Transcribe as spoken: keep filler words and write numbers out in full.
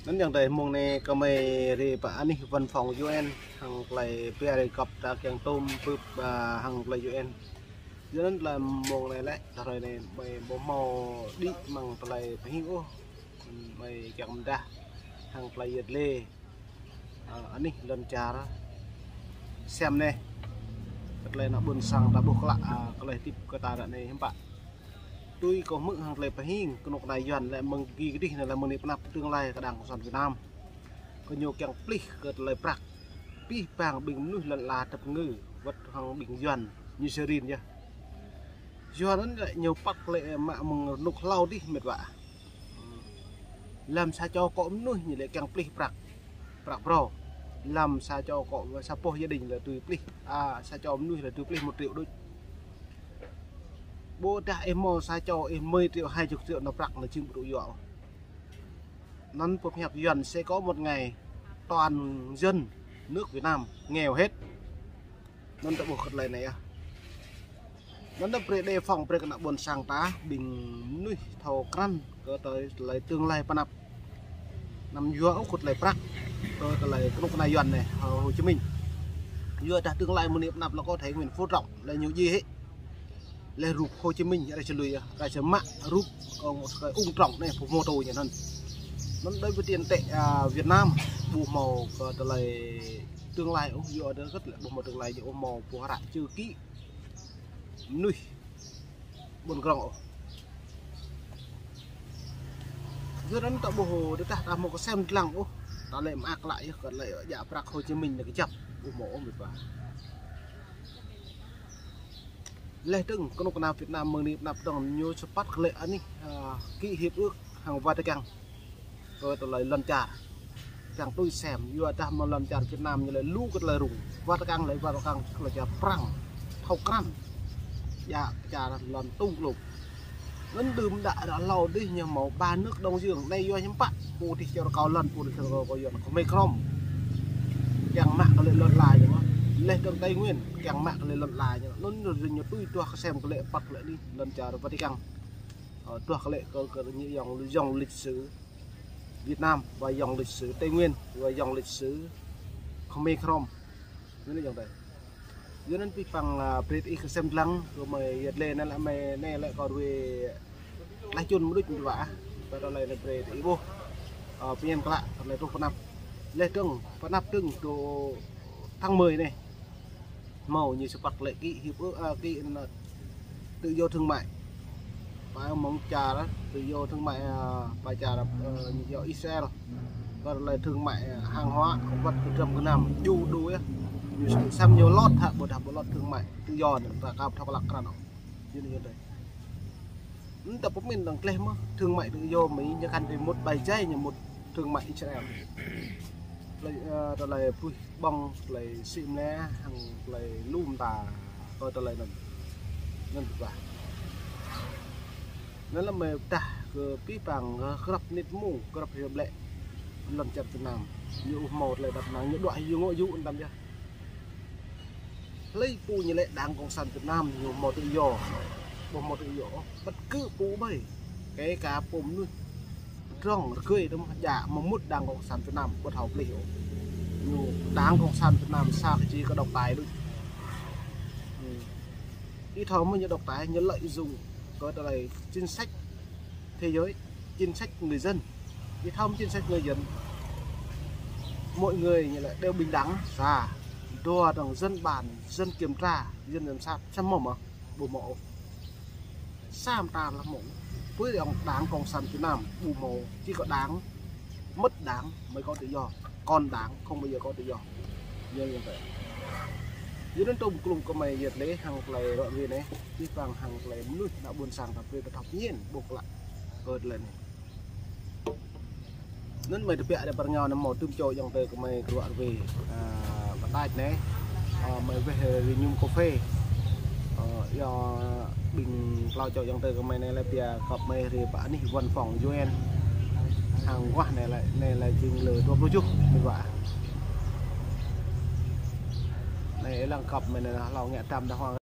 Anŭn yơh tơdơi mông anai kơmơi rai pơ anih văn phòng U N hăng tơlơi pia rai gŏp ta kiăng tôm bưp, a, hăng tơlơi U N. Yua anŭn tơlơi mông anai lĕ, tơlơi anai mơi ƀu hmâo đĭ mơ̆ng tơlơi pơhing ôh. Mơi kiăng mơdah hăng tơlơi yet lê. A, anih lŏn čar sem anai. Kơ tơlơi ană ƀôn sang ta ƀuh klă, a, tơlơi hơdip kơ ta ră anai hiư̆m pă. Tui kâo hmư̆ hăng tơlơi pơhing kơnuk kơna Yuan lĕ mơ̆ng gih kơdih anai lĕ mơ̆ng anai pơ anăp tương lai kơ Đảng Cộng sản Việt Nam. Kơ ñu kiăng plih kơ tơlơi prăk. Pih pang ƀing mơnuih lŏn ala tơpơngư, wơ̆t hăng ƀing Yuan ñu sơrin yơh. Yuan anŭn lĕ ñu păt lĕ mă mơ̆ng rơnŭk hlâo dih mĕt wa. Lăm sa čô akŏ mơnuih ñu lĕ kiăng plih prăk, prăk phrâo. Lăm sa čô akŏ, sa boh gia đình lĕ tui plih, a, sa čô mơnuih lĕ tui plih một triệu đôč. Ƀôdah ih hmâo sa čô ih mười triệu, hai chục triệu anŭn prăk anŭn jing ƀu djơ̆ yua ôh. Anŭn pơhiăp Yuan sẽ có một ngày toàn dân nước Việt Nam nghèo hết. Anŭn ta ƀuh kơ tơlơi anai yơh. Anŭn ta brơi đề phòng brơi kơ ană ƀôn sang ta, ƀing mơnuih thâo krăn kơ tơlơi tương lai pơ anăp. Anăm yua ôh kơ tơlơi prăk, kơ tơlơi kơnuk kơna Yuan anai, Hồ, Hồ Chí Minh. Yua dah tương lai mơ̆ng anai pơ anăp lĕ kơ Thái Nguyên Phú Trọng lĕ ñu djai hĭ. Lĕ rup Hồ Chí Minh, rai čơlui yơh, rai čơmă rup, ơ, một cái ông Trọng anai, pơhmutu ñu anŭn. Anŭn đối với tiền tệ, a, Việt Nam, ƀu hmâo kơ tơlơi tương lai ôh, yua dah kơt lĕ ƀu hmâo tương lai, ñu ƀu hmâo pô hră chữ ký mơnuih ƀôn krong ôh. Yua anŭn ta ƀuh tơdah ta hmâo kơsem dlăng ôh, ta lĕ mơak klă yơh, kơ tơlơi djă prăk Hồ Chí Minh anai kơjăp, ƀu hmâo ôh mĕt wa. Lĕ dơ̆ng kơnuk kơna Việt Nam mơ̆ng anai pơ anăp dơ̆ng ñu sơpăt kơ lĕ anih, a, ký hiệp ước hăng Vatican. Kơ tơlơi lŏn čar. Kiăng tui sem, yua dah mơ̆ng lŏn čar Việt Nam ñu lĕ lu kơ tơlơi rŭng. Vatican lĕ Vatican kơ tơlơi čar prăng. Thâo krăn. Djă čar lŏn tung glôp. Anŭn đưm đă ră hlâo dih ñu hmâo ba nước Đông Dương. Anai yua hiư̆m pă. Pô dih čar kâo lŏn, pô dih čar kâo Yuan. Kơ mơi krŏm. Kiăng mă kơ lĕ lŏn ala ñu. Lĕ dơ̆ng Tây Nguyên. Kiăng mă kơ lĕ lŏn ala ñu. Anŭn ñu tui duah kơsem kơ lĕ păt kơ lĕ anih lŏn čar Vatican. Ơ, duah kơ lĕ kơ, kơ ñu yŏng, yŏng lịch sử Việt Nam, wa yŏng lịch sử Tây Nguyên, wa yŏng lịch sử Khmer Krom. Yua anŭn yŏng tơi. Yua anŭn pih pang, a, brơi ih kơsem dlăng, kơ mơi yet lê anai lĕ mơi anai lĕ kơ rui laih čun mơđuč mơ̆n wa. Kơ tơlơi anai brơi ih ƀuh. Ơ, pơñen klă, tơlơi truh pơ anăp. Lĕ dơ̆ng, pơ anăp dơ̆ng tơ tháng mười anai. Hmâo ñu sơpăt lĕ ký hiệp ước, a, ký, a, tự do thương mại. Pơ mơ̆ng čar tự do thương mại, a, pơ čar, a, ñu yua Israel. Kơ tơlơi thương mại, a, hàng hóa, wơ̆t kơ dram gơnam, djru djru yơh. Ñu săm ñu lŏt hă, ƀôdah ƀu lŏt thương mại tự do anŭn, ta kâo thâo klă krăn ôh. Yua anŭn yơh tơi. Anŭn ta pơmĭn dơ̆ng gleh mơ̆, thương mại tự do Mỹ ñu kăn tui mŭt ƀai jai ñu mŭt thương mại Israel. Tơlơi, ơ, tơlơi puih ƀơ̆ng, tơlơi sĭ mlĕ, hăng tơlơi lŏm ta, ơ, tơlơi anŭn. Anŭn pơplah. Anŭn lĕ mơi pơdah kơ pih pang, ơ, grăp nit mông, grăp hia blĕ. Lŏn čar Việt Nam. Ñu ƀu hmâo tơlơi đăp năng, ñu đuaĭ yua ngŏ yŭ anŭn tăm yơh. Hlơi pô ñu lĕ Đảng Cộng sản Việt Nam ñu hmâo tự do. Ƀu hmâo tự do, bất cứ pô ƀai. Kể cả pô mơnuih drŏng rơgơi tơm djă mơ̆ mŭt Đảng Cộng sản Việt Nam ƀu thâo plih ôh. Ñu Đảng Cộng sản Việt Nam sa kơ či kơ độc tài đôč. Ih thâo mơ̆ ñu độc tài, ñu lợi dụng kơ tơlơi chính sách thế giới, chính sách người dân. Ih thâo mơ̆ chính sách người dân. Mọi người ñu lĕ đều bình đẳng, sa. Dua dơ̆ng dân bàn, dân kiểm tra, dân giám sát, samơ̆ mơ̆ ƀu hmâo ôh. Sa mơta lăm mông. Với ông Đảng Cộng sản Việt Nam, ƀu hmâo, chỉ có đảng, mất đảng mới có tự do. Còn đảng không bao giờ có tự do. Yua anŭn yơh tơi. Yua anŭn tơm klŭm kơ mơi yet lê hăng tơlơi ră ruai anai, pih pang hăng tơlơi mơnuih ană ƀôn sang ta brơi ta thâo pơñen ƀuh klă kơ tơlơi anai. Anŭn mơi tơbiă đe pơ rơngiao anai hmâo tơm čô ayŏng adơi kơ mơi kơ ră ruai, a, pơtač anai. Ơ, mơi weh, ơ, ri ñum kơphê. Ơ, yua ƀing klâo čô ayŏng adơi kơ mơi anai lĕ pia gŏp mơi rai pơ anih văn phòng U N. Hăng wah anai lĕ, anai lĕ jing lơ dua pluh tơjuh, mơi wah. Anai lăng gŏp mơi anai hlâo ngă tam dah wah.